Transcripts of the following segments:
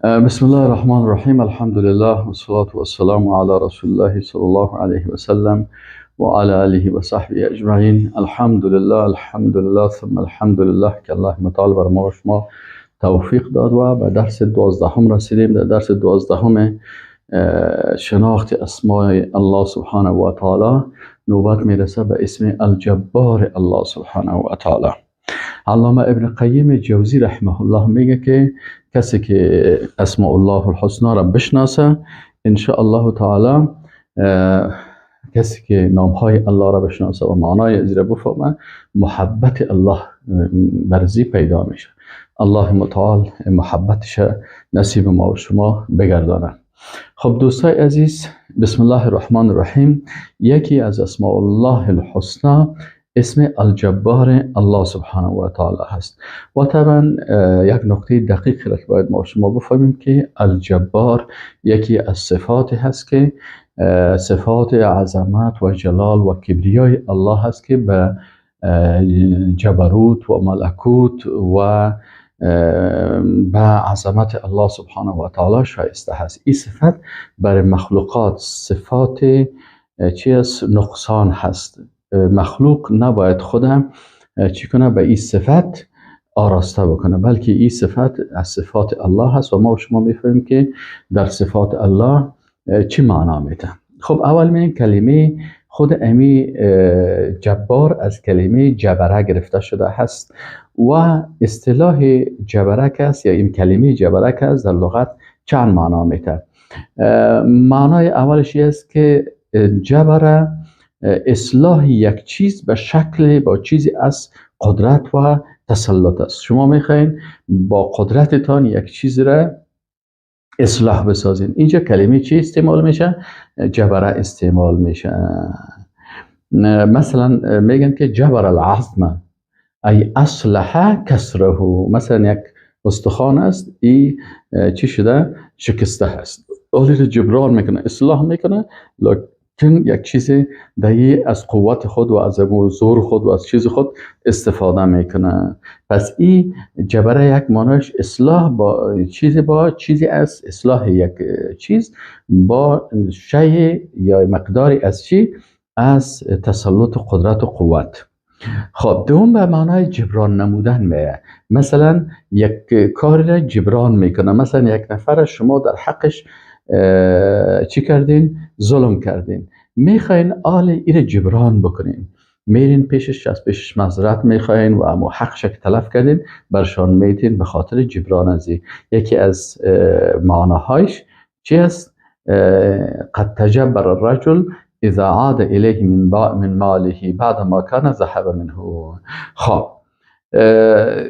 بسم الله الرحمن الرحیم. الحمد لله والصلاة والسلام علی رسول الله صلی الله علیه و سلم و علی آله و صحبه اجمعین. الحمد لله، الحمد لله ثم الحمد لله که الله متعال بر ما و شما توفیق داد و به درس 12 رسیدیم. در درس 12 شناخت اسماء الله سبحانه و تعالی نوبت میرسه به اسم الجبار الله سبحانه و تعالی. علامه ابن قیم جوزی رحمه الله میگه که کسی که اسماء الله الحسنا را بشناسه، ان شاء الله تعالی کسی که نامهای الله را بشناسه و معنای از را بفهمه، محبت الله برزی پیدا میشه. الله متعال محبتش نصیب ما و شما بگردانه. خب دوستای عزیز، بسم الله الرحمن الرحیم. یکی از اسماء الله الحسنا اسم الجبار الله سبحانه و تعالی هست و طبعا یک نقطه دقیق را که باید ما شما بفهمیم که الجبار یکی از صفات هست که صفات عظمت و جلال و کبریای الله هست که به جبروت و ملکوت و به عظمت الله سبحانه و تعالی شایسته هست. این صفت بر مخلوقات صفات چی است؟ نقصان هست. مخلوق نباید خودم چی کنه؟ به این صفت آراسته بکنه، بلکه این صفت از صفات الله هست و ما و شما میفهمیم که در صفات الله چی معنا میده. خب، اول میگیم کلمه خود امی جبار از کلمه جبره گرفته شده هست و اصطلاح جبره است یا این کلمه جبره است در لغت چند معنا میده. معنای اولش است که جبره اصلاح یک چیز به شکل با چیزی از قدرت و تسلط است. شما میخواین با قدرتتان یک چیز را اصلاح بسازین، اینجا کلمه چی استعمال میشه؟ جبره استعمال میشه. مثلا میگن که جبر العظم ای اصلح کسره. مثلا یک استخوان است، ای چی شده؟ شکسته هست، حالی جبران میکنه، اصلاح میکنه، لکن یک چیز دهی از قوت خود و از زور خود و از چیز خود استفاده میکنه. پس این جبره یک معناش اصلاح با چیز، با چیزی از اصلاح یک چیز با شی یا مقداری از چی؟ از تسلط و قدرت و قوت. خب، دوم به معنای جبران نمودن میه. مثلا یک کاری را جبران میکنه. مثلا یک نفر شما در حقش چی کردین؟ ظلم کردین، میخواین آل ایره جبران بکنین، میرین پیشش، از پیشش معذرت میخواین و اما حقش که تلف کردین برشان میتین به خاطر جبران ازی. یکی از معناهایش چی است؟ قد تجبر الرجل اذا عاد الیه من ماله بعد ما كان ذهب منه. خب،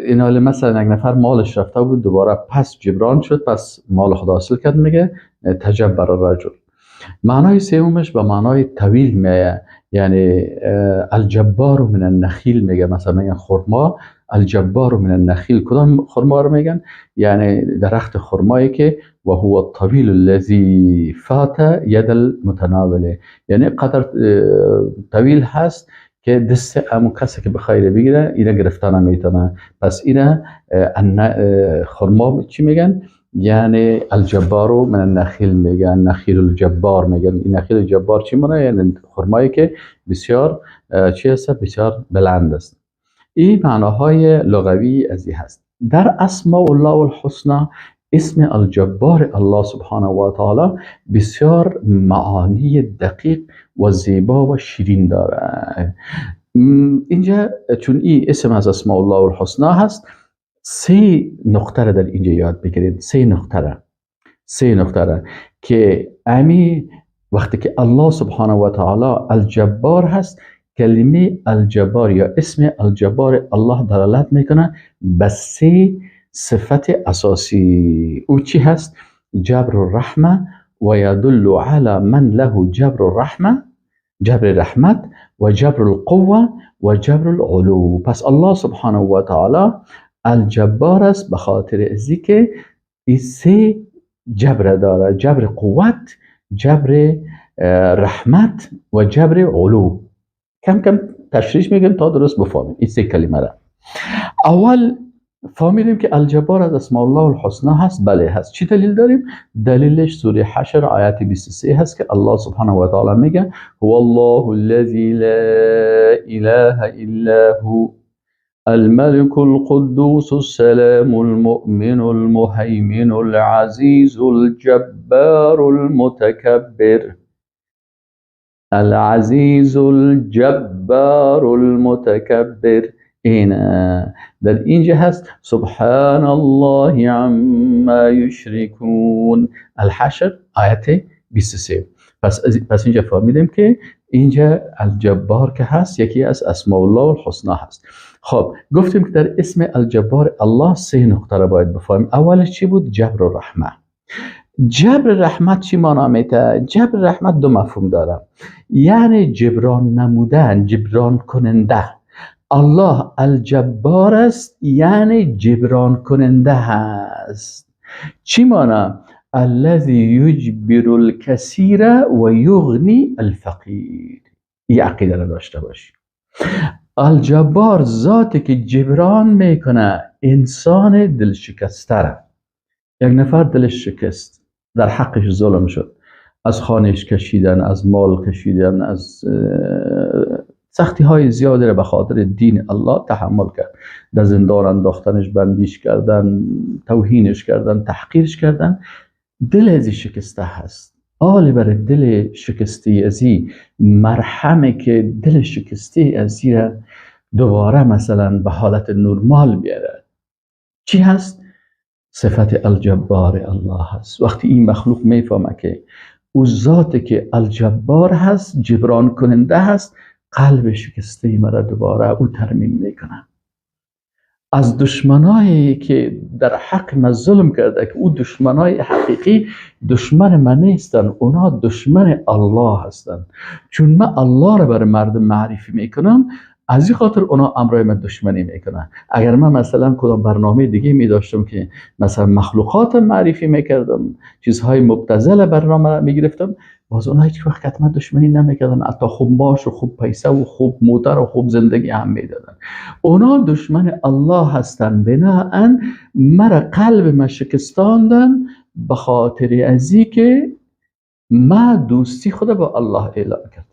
این حال مثلا یک نفر مالش رفته بود، دوباره پس جبران شد، پس مال خود حاصل کرد، میگه تجبر الرجل. معنای سومش به معنای طویل میه، یعنی الجبار من النخیل میگه. مثلا میگن خرما، الجبار من النخیل. کدام خرما رو میگن؟ یعنی درخت خرمایی که و هو الطویل الذي فات ید المتناوله، یعنی قدر طویل هست که دست امو کسی که بخواد بگیره اینا گرفتن نمیتونه. پس اینا خرما چی میگن؟ یعنی الجبار من النخیل میگن، نخیل الجبار میگن. این نخیل الجبار چی مونه؟ یعنی خرمایی که بسیار چی هست؟ بسیار بلند است. این معناهای لغوی از این هست. در اسماء الله الحسنا اسم الجبار الله سبحانه و تعالی بسیار معانی دقیق و زیبا و شیرین داره. اینجا چون این اسم از اسماء الله الحسنا هست، سه نقطه را در اینجا یاد بگیرید. سه نقطه را، سه نقطه را که امی وقتی که الله سبحانه و تعالی الجبار هست، کلمه الجبار یا اسم الجبار الله دلالت میکنه به سه صفت اساسی. او چی هست؟ جبر الرحمه و یدل علی من له جبر الرحمه، جبر رحمت و جبر القوه و جبر العلو. پس الله سبحانه و تعالی الجبار است به خاطر ازی که این سه جبر داره: جبر قوت، جبر رحمت و جبر علو. کم کم تشریح میگم تا درست بفهمیم این سه کلمه را. اول فهمیدیم که الجبار از اسماء الله الحسنا هست. بله هست. چی دلیل داریم؟ دلیلش سوره حشر آیت 23 هست که الله سبحانه و تعالی میگه هو الله الذی لا اله الا هو الملك القدوس السلام المؤمن المهيمن العزيز الجبار المتكبر العزيز الجبار المتكبر. این در اینجا هست سبحان الله عما یشرکون، الحشر آیت 23. پس اینجا فهمیدیم که اینجا الجبار که هست یکی از اسماء الله الحسنا هست. خب گفتیم که در اسم الجبار الله سه نقطه را باید بفهمیم. اولش چی بود؟ جبر و رحمه. جبر رحمت چی معنا میده؟ جبر رحمت دو مفهوم داره، یعنی جبران نمودن، جبران کننده. الله الجبار است یعنی جبران کننده هست. چی معنا؟ الذی یجبر الکثیر و یغنی الفقیر. این عقیده را داشته باشی. الجبار ذاتی که جبران میکنه انسان دل شکسته را. یک نفر دلش شکست، در حقش ظلم شد، از خانهش کشیدن، از مال کشیدن، از سختی های زیادی را به خاطر دین الله تحمل کرد، در زندان انداختنش، بندیش کردن، توهینش کردن، تحقیرش کردن، دل ازی شکسته هست. آل بر دل شکسته ازی مرحمه که دل شکسته ازی را دوباره مثلا به حالت نرمال بیاره. چی هست؟ صفت الجبار الله هست. وقتی این مخلوق میفهمه که او ذاتی که الجبار هست، جبران کننده هست، قلب شکسته مرا دوباره او ترمیم میکنه. از دشمنایی که در حق من ظلم کرده که او دشمنای حقیقی دشمن من نیستن، اونا دشمن الله هستن. چون من الله را برای مردم معرفی میکنم، از این خاطر اونا امرای من دشمنی میکنن. اگر من مثلا کدام برنامه دیگه می داشتم که مثلا مخلوقات معرفی میکردم، چیزهای مبتذل برنامه میگرفتم، باز اونا هیچ وقت حتما دشمنی نمیکردن، حتی خوب باش و خوب پیسه و خوب موتر و خوب زندگی هم میدادن. اونا دشمن الله هستن. بناهن مرا قلب ما شکستاندن به خاطر ازی که ما دوستی خود با الله اعلام کردیم.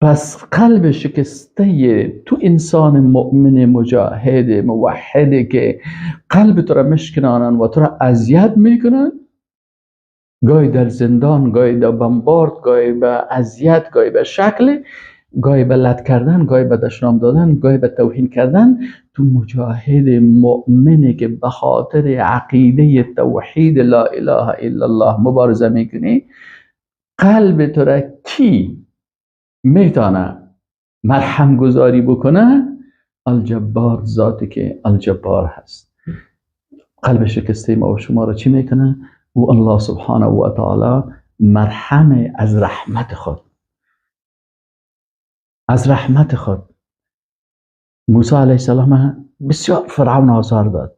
پس قلب شکسته تو انسان مؤمن مجاهد موحده که قلب تو را مشکنانن و تو را اذیت میکنن، گاهی در زندان، گاهی در بمبارد، گاهی به اذیت، گاهی به شکل، گاهی به لط کردن، گاهی به دشنام دادن، گاهی به توهین کردن، تو مجاهد مؤمنی که به خاطر عقیده توحید لا اله الا الله مبارزه میکنی، قلب تو را کی میتونه مرهم گذاری بکنه؟ الجبار، ذاتی که الجبار هست. قلب شکسته ما و شما را چی میکنه؟ او الله سبحانه و تعالی مرهم از رحمت خود، از رحمت خود. موسی علیه السلام بسیار فرعون آزار داد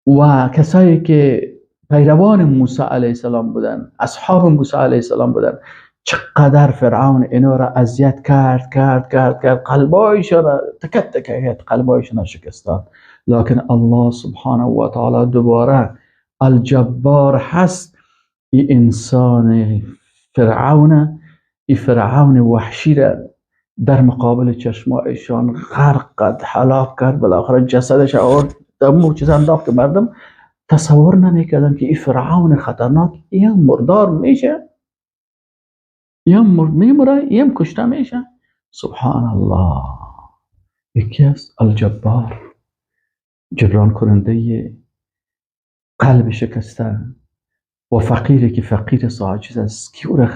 و کسایی که پیروان موسی علیه السلام بودن، اصحاب موسی علیه السلام بودن، چقدر فرعون اینا را اذیت کرد کرد کرد کرد، قلبایشان تکت تکت قلبایشان شکستان. لکن الله سبحانه و تعالی دوباره الجبار هست. این انسان فرعون، این فرعون وحشی را در مقابل چشمایشان غرق کرد، هلاک کرد، بالاخره جسدش آورد در چیز انداخت که مردم تصور نمیکردن که این فرعون خطرناک این مردار میشه، این میمره، این کشته میشه. سبحان الله، یکی از الجبار، جبران کننده قلب شکسته و فقیری که فقیر عاجز است، کی او را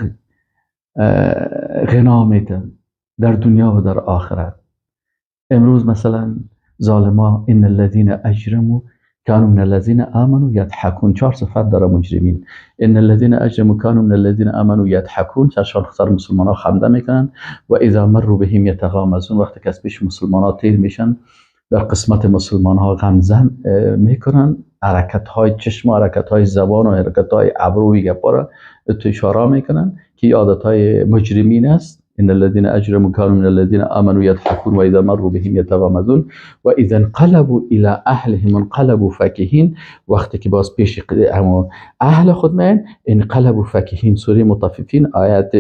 غنا میده در دنیا و در آخرت. امروز مثلا ظالما، ان الذين اجرموا كانوا من الذين آمنوا يضحكون، چهار صفت داره مجرمین. ان الذين اجرموا كانوا من الذين آمنوا يضحكون، سرشان سر مسلمان ها خنده میکنن. و اذا مروا بهم يتغامزون، وقتی که از پیش مسلمان ها تیر میشن در قسمت مسلمان ها غمزن میکنن، حرکت های چشم و حرکت های زبان و حرکت های ابروی گپا را تو اشاره میکنن که عادت های مجرمین است. ان الذين اجرموا كانوا من الذين آمنوا يضحكون واذا مروا بهم يتغامزون و اذا انقلبوا الى اهلهم انقلبوا فكهين. وقتی که باز پیش اهل خود میان، انقلبوا فكهين. سوره مطففین آیت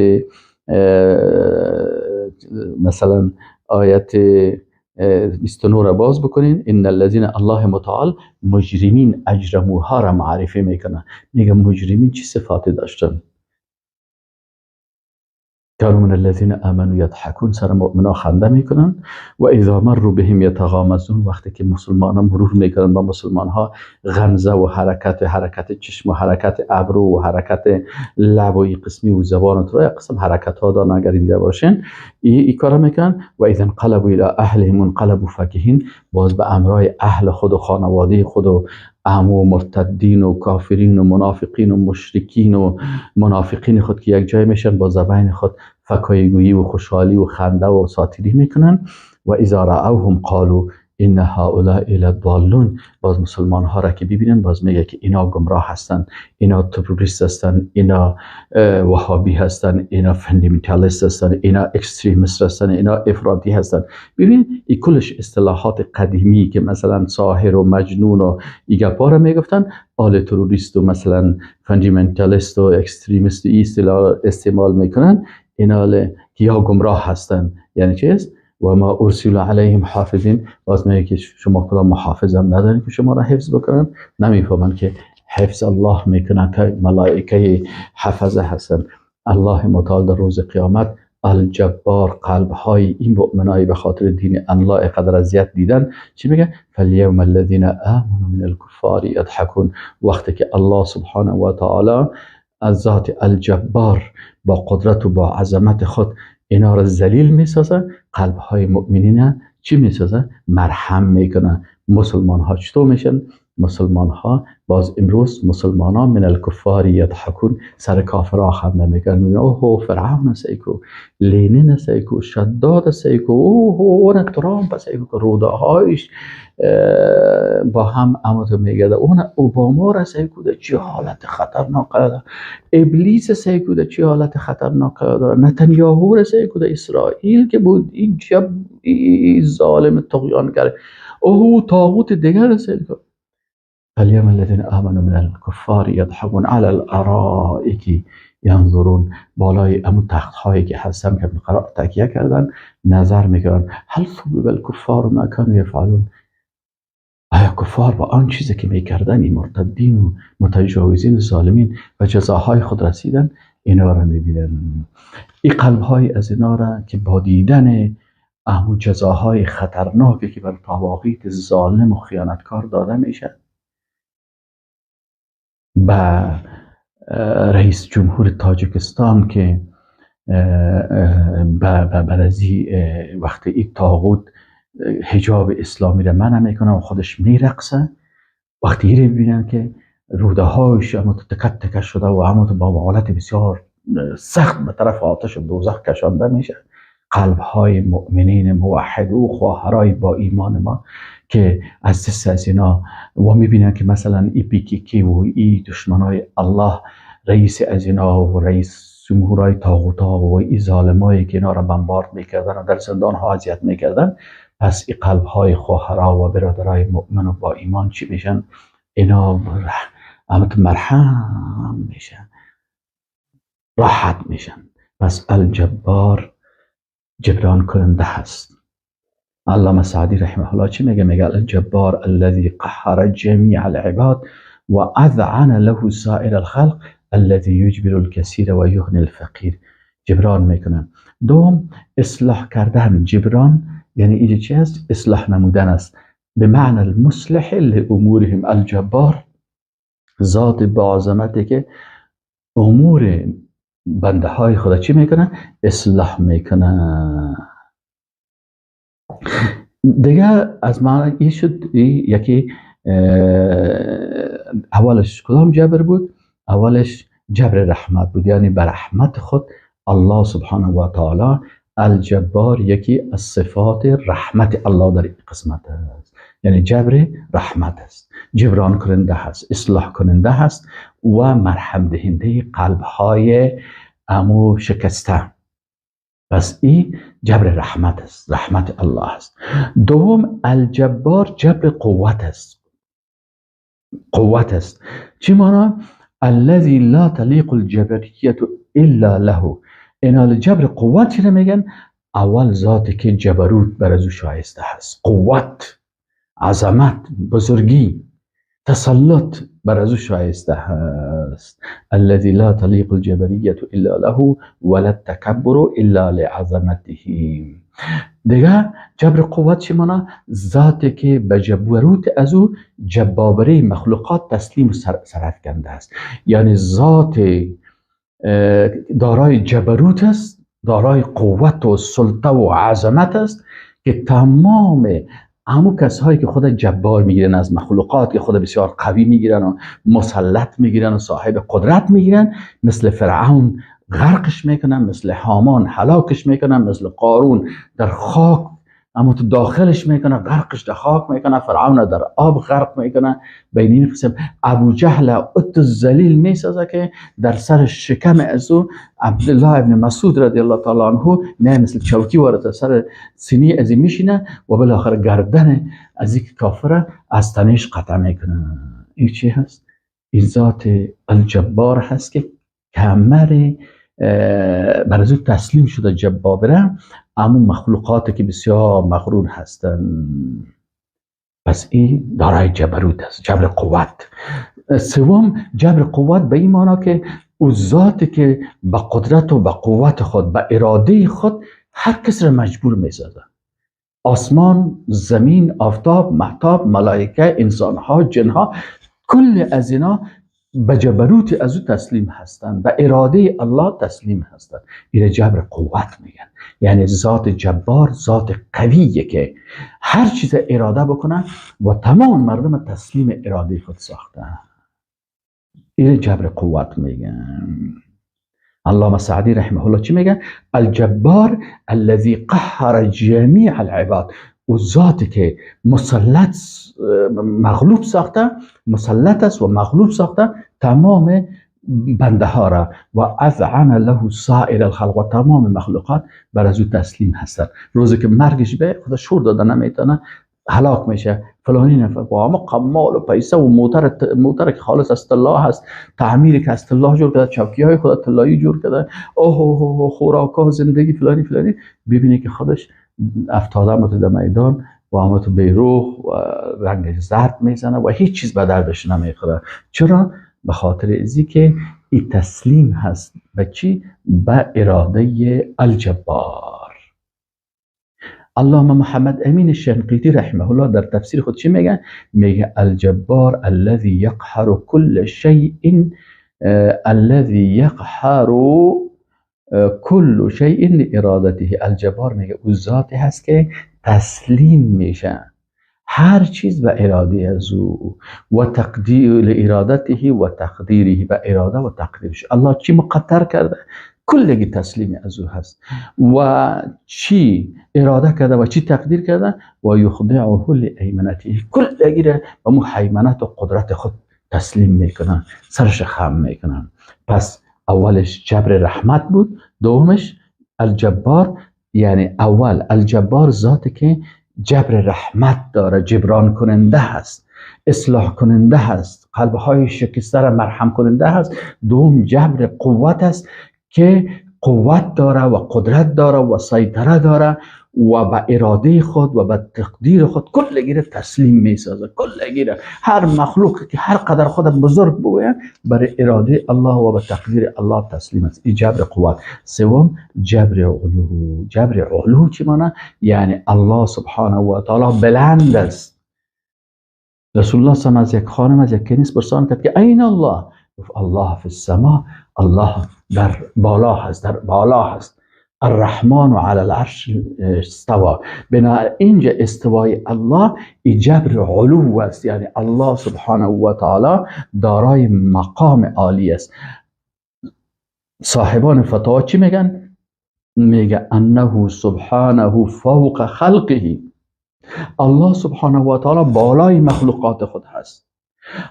مثلا آیت 29 را باز بکنین. ان الذين، الله متعال مجرمین اجرموها را معرفی میکنه، میگه مجرمین چی صفاتی داشتن؟ كانوا من الذين آمنوا يضحكون، سر مؤمنا خنده میکنن. و اذا مروا بهم يتغامزون، وقتی که مسلمان ها مرور میکنن با مسلمان ها، غمزه و حرکت چشم و حرکت ابرو و حرکت لب و این قسمی و زبان و یک قسم حرکت ها دارن، اگر دیده باشین ای کارا میکنن. و اذا انقلبوا الى اهلهم انقلبوا فكهين، باز به امرای اهل خود و خانواده خود و امو مرتدین و کافرین و منافقین و مشرکین و منافقین خود که یک جای میشن، با زبان خود فکایگویی و خوشحالی و خنده و ساتیری میکنن. و اذا رأوهم قالوا ان هؤلاء لضالون، باز مسلمان ها را که ببینن باز میگه که اینا گمراه هستن، اینا تروریست هستن، اینا وهابی هستن، اینا fundamentalist هستن، اینا extremist هستن، اینا افراطی هستن. ببین، این کلش اصطلاحات قدیمی که مثلا ساحر و مجنون و ای گپا را میگفتن، آل تروریست و مثلا fundamentalist و extremist ای اصطلاح استعمال میکنن. اینا یا گمراه هستن، یعنی چیز و ما ارسلوا علیهم حافظین. باز میگه که شما کدام محافظ هم ندارین که شما را حفظ بکنن. نمیفهمن که حفظ الله میکنن که ملائکه حفظه هستن. الله متعال در روز قیامت الجبار قلب های این مؤمنای به خاطر دین الله قدر اذیت دیدن چی میگه؟ فالیوم الذین آمنوا من الكفار یضحکون. وقتی که الله سبحانه و تعالی از ذات الجبار با قدرت و با عظمت خود اینا را ذلیل میسازه، قلب های مؤمنین چی میسازه؟ مرهم میکنه. مسلمان ها چطور میشن؟ مسلمان ها باز امروز مسلمان ها من الكفار یضحکون، سر کافرها خنده میکنن. اوه، فرعون سیکو، لینین سیکو، شداد سیکو، اوه اون ترامپ سیکو، روده هایش با هم اموتو میگه، اون اوباما را سیکو ده چه حالت خطرناک داره، ابلیس سیکو ده چه حالت خطرناک داره، نتانیاهو را سیکو ده، اسرائیل که بود این جب این ظالم طغیانگر، اوه طاغوت دیگر سیکو. فاليوم الذين آمنوا من الكفار يضحكون على الارائك ينظرون، بالای امو تخت هایی که هستن که قرار تکیه کردن نظر میکنن. هل ثوب الكفار ما كانوا يفعلون، آیا کفار با آن چیزی که میکردن، این مرتدین و متجاوزین و ظالمین و جزاهای خود رسیدن؟ اینا را میبینن. این قلب های از اینا را که با دیدن امو جزاهای خطرناکی که بر طواغیت ظالم و خیانتکار داده میشه، به رئیس جمهور تاجیکستان که برازی وقتی این طاغوت حجاب اسلامی را منع میکنه و خودش میرقصه، وقتی ایره ببینن که روده هایش اما تکه تکه شده و اما با حالت بسیار سخت به طرف آتش دوزخ کشانده میشه، قلب های مؤمنین موحد و خواهرای با ایمان ما که از دست از اینا و میبینن که مثلا ای PKK و ای دشمنای الله، رئیس از اینا و رئیس جمهورای طاغوتا و ای ظالمایی که اینا را بمبارد میکردن و در زندان ها اذیت میکردن، پس این قلب های خواهرا و برادرای مؤمن و با ایمان چی میشن؟ اینا مرهم میشن، راحت میشن. پس الجبار جبران کننده هست. علامه سعدی رحمه الله چی میگه؟ میگه الجبار الذي قهر جميع العباد واذعن له سائر الخلق الذي يجبر الكثير و الفقیر. جبران میکنن. دوم، اصلاح کردن. جبران یعنی اینجا چی هست؟ اصلاح نمودن است، به معنی المصلح لامورهم. الجبار ذات با عظمتی که امور بنده های خدا چی میکنه؟ اصلاح میکنه. دیگه از معنی این شد یکی اولش کدام جبر بود؟ اولش جبر رحمت بود، یعنی بر رحمت خود الله سبحانه و تعالی. الجبار یکی از صفات رحمت الله در این قسمت است، یعنی جبر رحمت است، جبران کننده هست، اصلاح کننده هست و مرهم دهنده قلب های امو شکسته. پس این جبر رحمت است، رحمت الله است. دوم الجبار جبر قوت است. قوت است چی معنا؟ الذي لا تلیق الجبریت الا له. اینا جبر قوت چی میگن؟ اول ذاتی که جبروت بر از او شایسته هست، قوت، عظمت، بزرگی، تسلط بر از او شایسته هست. الذي لا تلیق الجبریت الا له ولا التکبر الا لعظمته. دیگه جبر قوت چی معنا؟ ذاتی که به جبروت از او جبابره مخلوقات تسلیم و سرافکنده است. یعنی ذات دارای جبروت است، دارای قوت و سلطه و عظمت است که تمام همون کسایی که خود جبار میگیرن از مخلوقات، که خود بسیار قوی میگیرن و مسلط میگیرن و صاحب قدرت میگیرن، مثل فرعون غرقش میکنن، مثل هامان هلاکش میکنن، مثل قارون در خاک اما تو داخلش میکنه، غرقش در خاک میکنه، فرعون در آب غرق میکنه. بین این قسم ابو جهل ات ذلیل میسازه که در سر شکم از او عبدالله ابن مسعود رضی الله تعالی عنه نه مثل چوکی وارد سر سینی از میشینه و بالاخره گردن از یک کافر از تنش قطع میکنه. این چی هست؟ این ذات الجبار هست که کمر بر از او تسلیم شده جبابره، اما مخلوقاتی که بسیار مغرور هستند. پس این دارای جبروت است، جبر قوت. سوم جبر قوت به این معنا که او ذاتی که به قدرت و به قوت خود، به اراده خود هر کس را مجبور میسازه. آسمان، زمین، آفتاب، مهتاب، ملائکه، انسانها، جنها، کل از اینا به جبروت از او تسلیم هستند، به اراده الله تسلیم هستند. این جبر قوت میگن. یعنی ذات جبار ذات قویه که هر چیز اراده بکنه و تمام مردم تسلیم اراده خود ساخته. این جبر قوت میگن. علامه سعدی رحمه الله چی میگه؟ الجبار الذي قهر جمیع العباد. او ذاتی که مسلط مغلوب ساخته، مسلط است و مغلوب ساخته تمام بنده ها را، و اذعن له سائر الخلق، و تمام مخلوقات بر از او تسلیم هستند. روزی که مرگش به خدا شور داده نمیتونه، هلاک میشه فلانی نفر با همه قمال و پیسه و موتر که خالص از طلا هست، تعمیر که از طلا جور کرده، چوکی های خدا طلایی جور کرده، اوه اوه خوراک ها، زندگی فلانی فلانی، ببینه که خودش افتاده مت در میدان و همه تو بیروح و رنگ زرد میزنه و هیچ چیز به دردش نمیخوره. چرا؟ به خاطر ازی که این تسلیم هست به چی؟ به اراده الجبار. علامه محمد امین شنقیطی رحمه الله در تفسیر خود چی میگه؟ میگه الجبار الذي يقهر كل شيء، الذي يقهر كل شيء لارادته. الجبار میگه او ذاتی هست که تسلیم میشه هر چیز به اراده از او و تقدیر لارادته و تقدیره، به اراده و تقدیرش. الله چی مقدر کرده کلگی تسلیم از او هست و چی اراده کرده و چی تقدیر کرده و یخضعه لایمنته، کلگی را به مو هیمنت و قدرت خود تسلیم میکنن، سرش خم میکنن. پس اولش جبر رحمت بود، دومش الجبار، یعنی اول الجبار ذاتی که جبر رحمت داره، جبران کننده هست، اصلاح کننده هست، قلبهای شکسته را مرهم کننده هست. دوم جبر قوت است که قوت داره و قدرت داره و سیطره داره و به اراده خود و به تقدیر خود کل گیره تسلیم میسازه، کل گیره هر مخلوق که هر قدر خود بزرگ بگوید برای اراده الله و به تقدیر الله تسلیم است. این جبر قوت. سوم جبر علو. جبر علو چی معنی؟ یعنی الله سبحانه و تعالی بلند است. رسول الله صلی الله علیه و از یک خانم از یک کنیس پرسان کرد که این الله؟ گفت الله فی السما، الله در بالا هست، در بالا هست. الرحمن علی العرش استوا. بنا اینجا استوای الله جبر علو است، یعنی الله سبحانه و تعالی دارای مقام عالی است. صاحبان فتاوا چی میگن؟ میگه انه سبحانه فوق خلقه، الله سبحانه و تعالی بالای مخلوقات خود هست.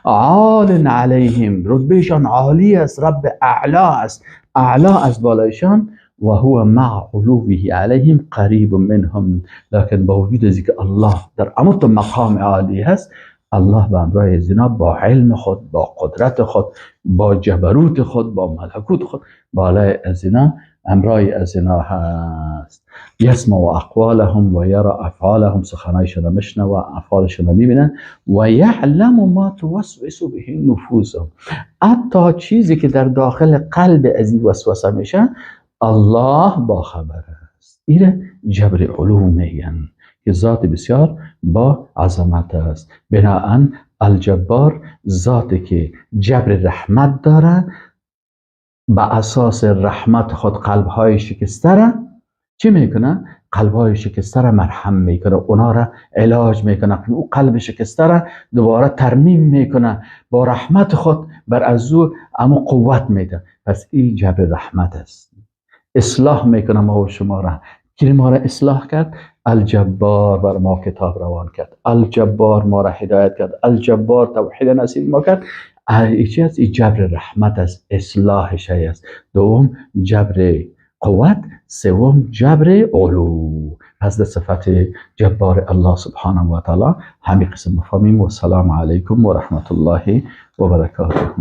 عال علیهم، رتبهشان عالی است، رب اعلا است، اعلا از بالایشان. و هو مع علوه علیهم قریب منهم. لکن با وجود از که الله در امت مقام عالی هست، الله به همراه ازینا با علم خود، با قدرت خود، با جبروت خود، با ملکوت خود بالای ازینا، همراه ازینا هست. یسمع اقوالهم و یرا افعالهم، سخنایشان میشنوه و افعالشان میبینه. و یعلم ما توسوس به نفوسهم، حتی چیزی که در داخل قلب از این وسوسه میشه الله با خبر است. ایره جبر علو میگن که ذات بسیار با عظمت است. بناهن الجبار ذاتی که جبر رحمت داره، به اساس رحمت خود قلب های شکسته را چی میکنه؟ قلب های شکسته را مرهم میکنه، اونا را علاج میکنه، او قلب شکسته را دوباره ترمیم میکنه، با رحمت خود بر از او اما قوت میده. پس این جبر رحمت است، اصلاح میکنه ما و شما را. کی ما را اصلاح کرد؟ الجبار بر ما کتاب روان کرد، الجبار ما را هدایت کرد، الجبار توحید نصیب ما کرد. این چی است؟ این جبر رحمت است، اصلاح شی است. دوم جبر قوت، سوم جبر علو. پس در صفت جبار الله سبحانه و تعالی همین قسم مفاهیم. و السلام علیکم و رحمت الله و برکاته.